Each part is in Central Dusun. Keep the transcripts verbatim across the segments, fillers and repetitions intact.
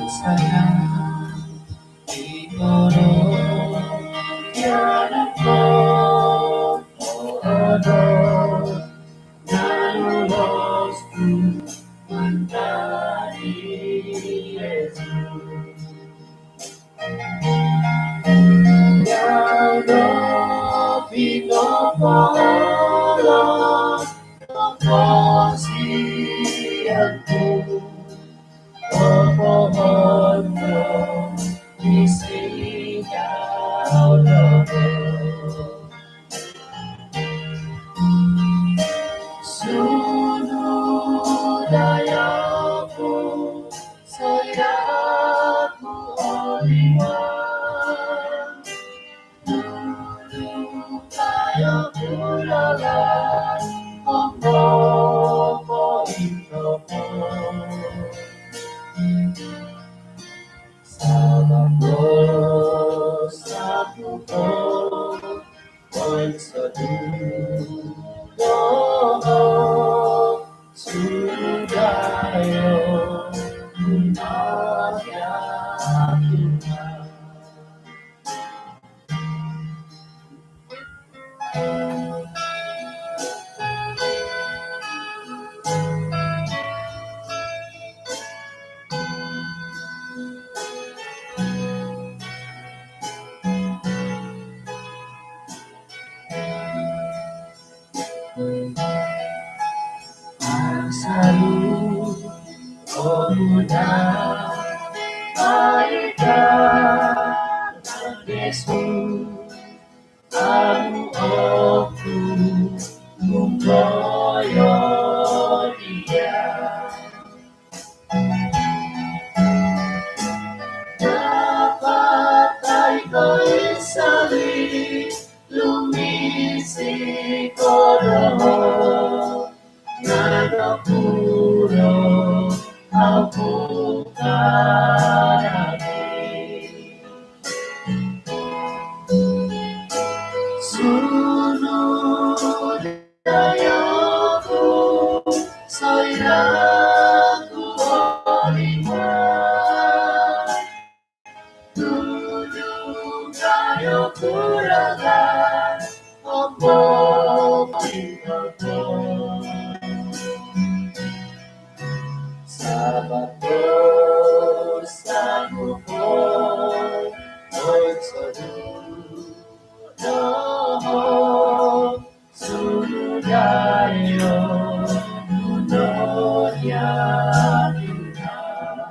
Sayang, ikono, ya, nako, oh, oh, oh. Nanulos ku mantad di Yesus. Yau do pinopoholong o kosianku, popoholong di siau doho. Sunu dayaku, soiraku oliwan. Sunu dayaku lalan, ombo po intoko. Sabab dosaku po poinsodu doho, sunu dayaku, Tuhan. Asalu oku do paita Yesus, amu oku mungkoyo dia. Napatai ko id salib, lumisi ko doho, nga nokuro au ku karati. Sunu dayaku, soiraku oliwan. Sunu dayaku lalan, ombo po intoko. Sabab dosaku po poinsodu doho, sunu dayaku no dia Tuhan.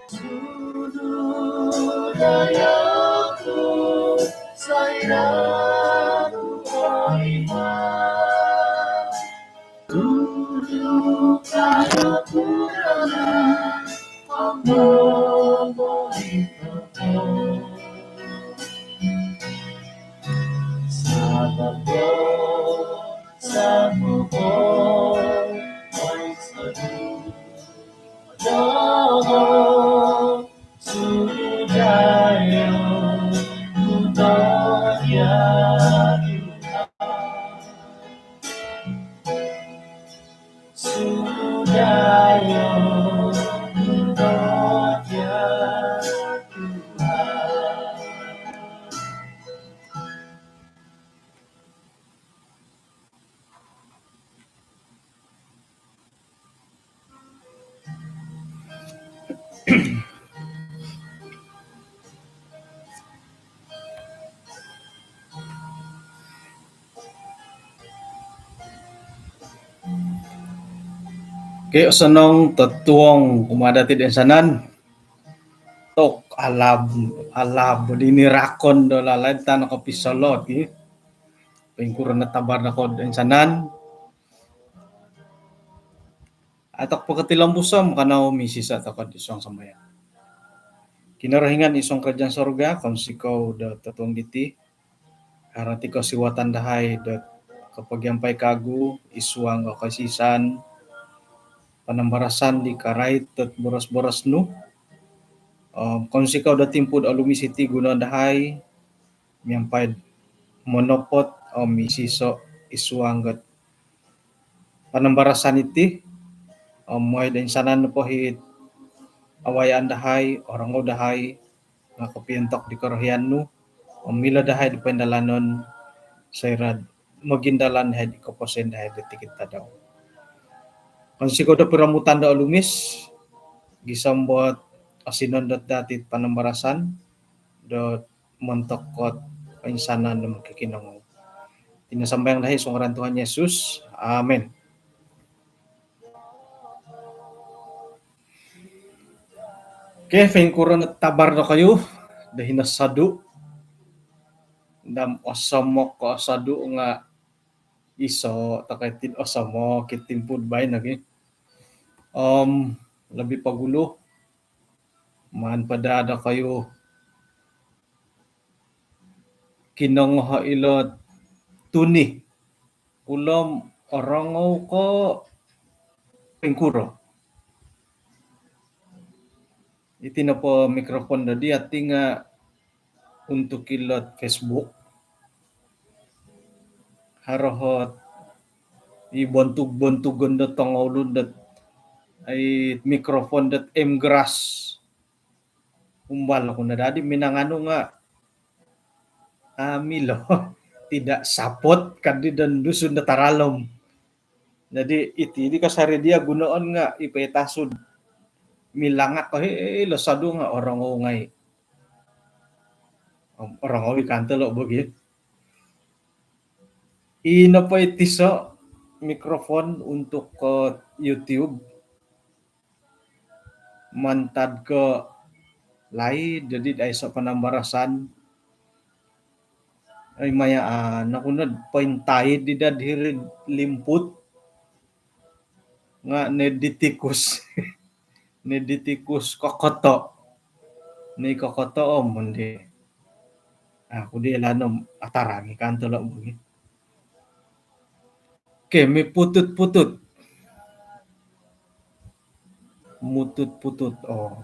Sunu dayaku, soiraku oliwan. Sunu dayaku lalan, ombo po intoko. Sabab dosaku po poinsodu doho, sunu dayaku no dia Tuhan. Sunu dayaku no dia Tuhan. Okey, osonong totuong kumaa dati toinsanan. Tu alab, alab dino rakan do lalai tano kopisolot, ki. Poingkuro no tabar nokoinsanan? Ato popotilombus om kanou misiso tokou id suang sambayang. Kinorohingan id suang kerajaan sorga, kounsikou do totuong diti. Haro ti kosiwatan dahai dot kopogiampai kagu id suang do koisisan panambarasan di karait dot boros-boros nu. Om kounsikou do timpu do olumis iti gunoon dahai miampai monopot om misiso id suang dot panambarasan iti, Om mooi do insanan nopo it awayaan dahai, orongou dahai nga kopiontok di korohian nu, om milo dahai di poindalanon soira mogindalan dahai di koposion dahai do tikid tadau. Kounsikou do piromutan do olumis gisom dot osinondot dati panambarasan dot montok dot insanan do mokikinongou. Iti no sambayang dahai id suang ngaran Tuhan Yesus. Amin. Okey, poingkuro no tabar dokoyu do hino sodu? Om osomok ko sodu nga iso tokou ti osomok id timpu baino lagi. Om lobi pogulu, maan po daa dokoyu kinongoho ilo tuni. Ulom orongou ko poingkuro? Iti nopo mikrofon do diti nga untuk ilo Facebook. Haro ot i bontug-bontugon do tongoulun dot i mikrofon dot M Grass. Umbal oku no dadi minanganu nga, ah, milo tidak support kadi don Dusun do taralom. Jadi iti di kasari dia gunoon nga ipai tasud. Milangak ko hilo sodu nga orongou ngai. Orongou i kantelo bagi. Ino po iti iso mikrofon untuk ko YouTube. Mantad ko laid jadi aiso panambarasan. Ai maya, ah, nakunod pointaid di dad hiri limput. Nga nedi tikus. Nedi tikus kokoto. Ni kokoto om undi. Aku di lanom atarang i kantelo bagi. Okey, miputut-putut. Mutut-putut. Oh.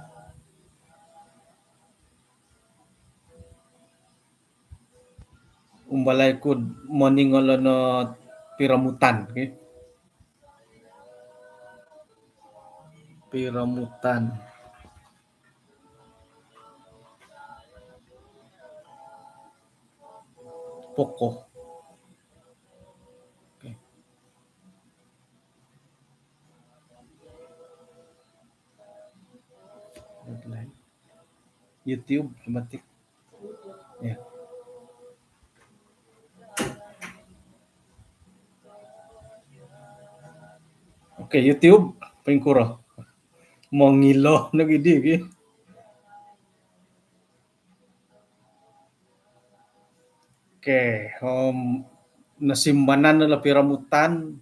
Umbalai ku moningol no piromutan, okey. Piromutan. Poko. Okey. YouTube, otomatik. Ya. Okey, YouTube, poingkuro? Mongilo no gidi, gi. Okey, om nosimbanan no lo piromutan,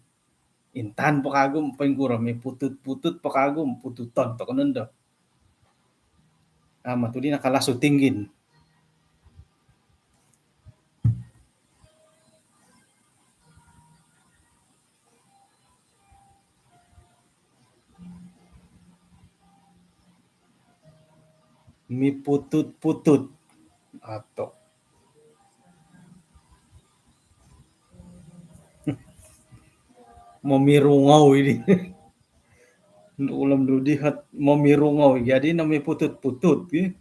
intan po kagu om poingkuro, miputut-putut po kagu om pututon toko nondo. Ah, matu di nakalasu tinggin. Miputut-putut. Ato. Momirungou ini. Ulom dudi ot momirungou. Jadi no miputut-putut, gi.